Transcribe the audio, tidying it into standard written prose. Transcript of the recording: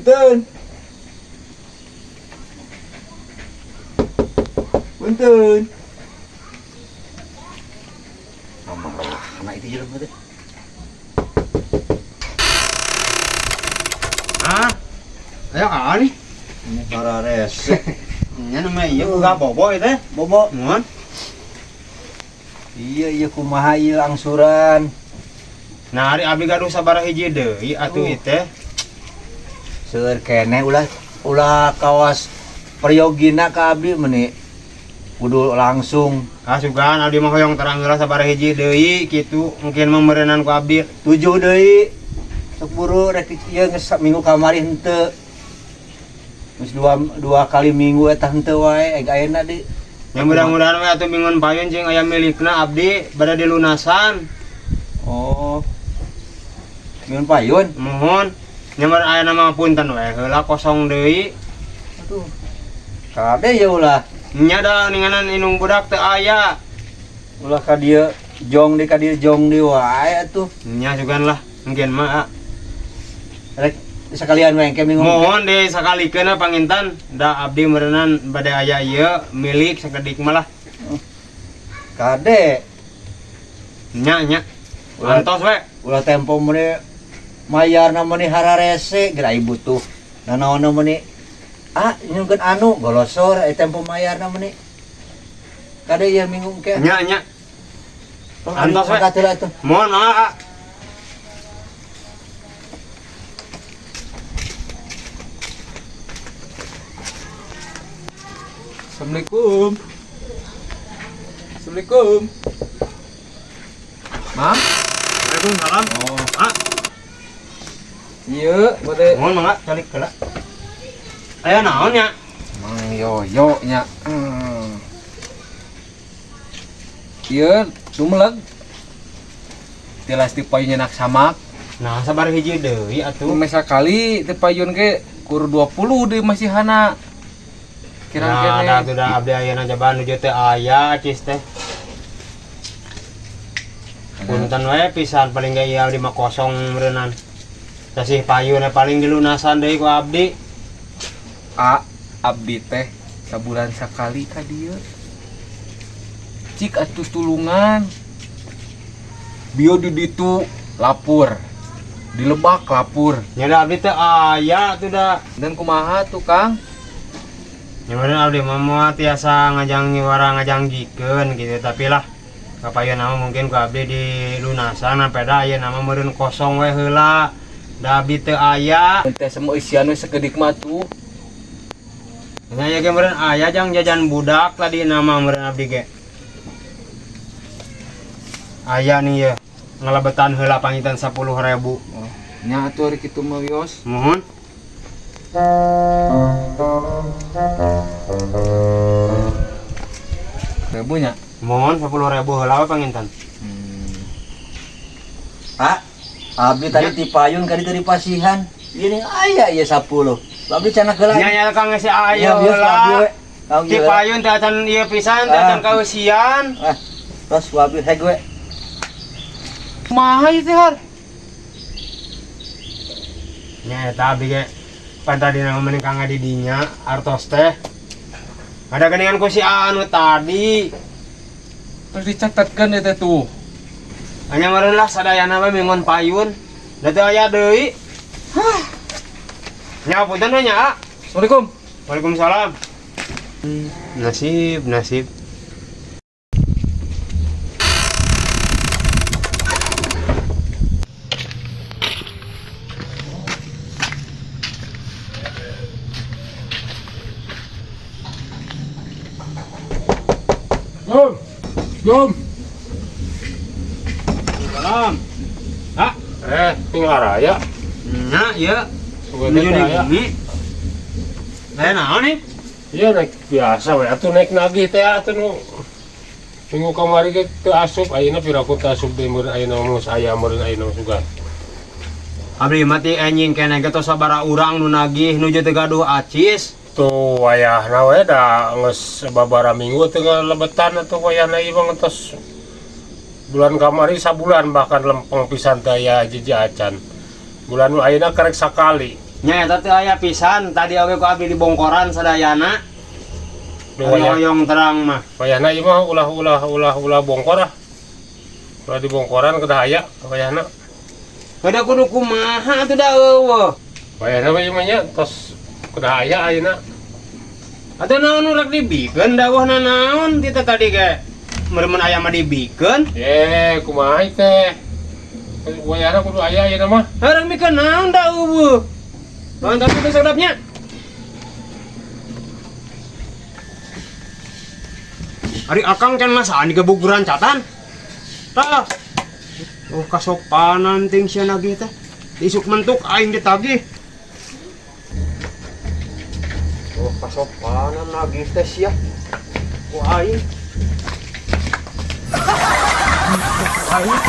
Punten. Punten. Amarah itu jelema teh. Ah. Ayo nih. Ini para rese. Nya nama ieu boga bobo ieu teh. Bobo. Muhun. Iya iya kumaha ieu angsuran. Nah, ari abdi gaduh sabaraha hiji deui atuh ieu teh. Seueur keneh ulah ulah kawas peryogina ka abdi meuni kudu langsung. Ah sugan abdi mah hoyong terang heula sabaraha hiji deui kitu mungkin mah meureunnan ku abdi 7 deui. Sok buru rek ieu geus minggu kamari henteu. Geus dua kali minggu eta henteu wae eg ayeuna di. Ya mudah-mudahan we atuh minggon payun jeung aya milikna abdi bade dilunasan. Oh. Minggon payun? Muhun. Nyamar aya nama punten we heula kosong deui. Aduh. Kade ya ulah. Nya da ninganan indung budak teu aya. Ulah ka dieu jong di ka dieu jong di wae atuh. Nya sugan lah mungkin mah. Rek sekalian we engke minggu. Mohon deh sakalikeun pangintan da abdi meureunan bade aya ieu milik sakedik mah lah. Kade. Nya nya. Antos we. Ulah tempo meuni mayarna meuni hararese geura butuh. Nanaonna meuni ah nyungkeun anu golosor tempo mayarna meuni. Kade ieu minggu engke. Nya nya. Antos we. Mohon maaf. Assalamualaikum. Assalamualaikum. Mam? Waalaikumsalam. Oh. Ah. Iya, bade. Mohon mangga calik heula. Aya naon nya? Mang Yoyo nya. Ieu dumeleg. Tilas di payun nyenak samak. Nah, sabar hiji deui atuh. Mesa kali di payun ge kur 20 deui masihana. Kira-kira nah, atuh da abdi ayeuna jabaan nuju teu aya cis teh. Punten we pisan paling ge ieu abdi mah kosong meureunnan. Tasih payun paling dilunasan deui ku abdi. A abdi teh sabulan sakali ka dieu. Cik atuh tulungan. Bio di ditu lapur. Di lebak lapur. Nya da abdi teh aya atuh da. Dan kumaha tuh Kang? Nyaman abdi mah moal tiasa ngajang nyuara ngajangjikeun gitu tapi lah kapayun nama mungkin ku abdi dilunasan sampai da ayeuna mah meureun kosong we heula da abdi teu aya teh semua isian we sakedik mah tuh. Nya ge meureun aya jang jajan budak tadi nama meureun abdi ge. Aya nih ye ngalebetan heula pangitan 10.000. Oh, nya atuh ari kitu mah wios. Muhun. Ribunya? Mohon 10.000 heula we panginten. Pak, abdi tadi ti payun kadi tadi pasihan. Ini aya ieu 10. Abdi cenah heula. Nya nya Kang geus aya heula. Ti payun teh acan ieu pisan teh acan kausian. Ah, terus abdi heg we. Kumaha ieu teh har? Nya eta abdi ge pan tadi nama mending kang di dinya artos teh. Ada geningan ku si anu tadi. Terus dicatatkeun eta tuh. Hanya meureun lah sadayana we minggon payun. Da teu aya deui. Hah. Nya punten we nya. Assalamualaikum. Waalaikumsalam. Nasib, nasib. Gom. Gom. Salam. Ah, tinggal raya. Nah, iya. Menuju di bumi. Lain naon nih? Iya naik biasa we atuh naik nagih teh atuh nu. Minggu kamari ge teu asup ayeuna piraku teu asup deui meureun ayeuna mah aya meureun ayeuna sugan. Abdi mah ti anjing keneh ge tos sabaraha urang nu nagih nuju teu gaduh acis. Tuh wayahna we da geus sababaraha minggu teu ngalebetan atuh wayahna ieu mah tos bulan kamari sabulan bahkan lempeng pisan teh aya jiji acan. Bulan nu ayeuna karek sakali. Nya eta teu aya pisan, tadi oge ku abdi dibongkoran sadayana. Hoyong terang mah. Wayahna ieu mah ulah ulah ulah ulah bongkor ah. Ulah dibongkoran kedah aya wayahna. Kada kudu kumaha atuh da eueuh. Wayahna mah ieu mah nya tos kedah aya ayeuna. Atuh naon nu rek dibikeun dawuhna naon ti teh tadi ge. Meureun aya mah dibikeun. Eh, kumaha ieu teh? Wayahna kudu aya ayeuna mah. Rek mikeun naon da eueuh. Naon tapi teh sadapnya? Ari akang can masaan digebuguran catan. Tah. Oh kasopanan ting sia nagih teh. Isuk mentuk aing ditagih. Oh kasopanan nagih teh sia. Ku aing. Aing.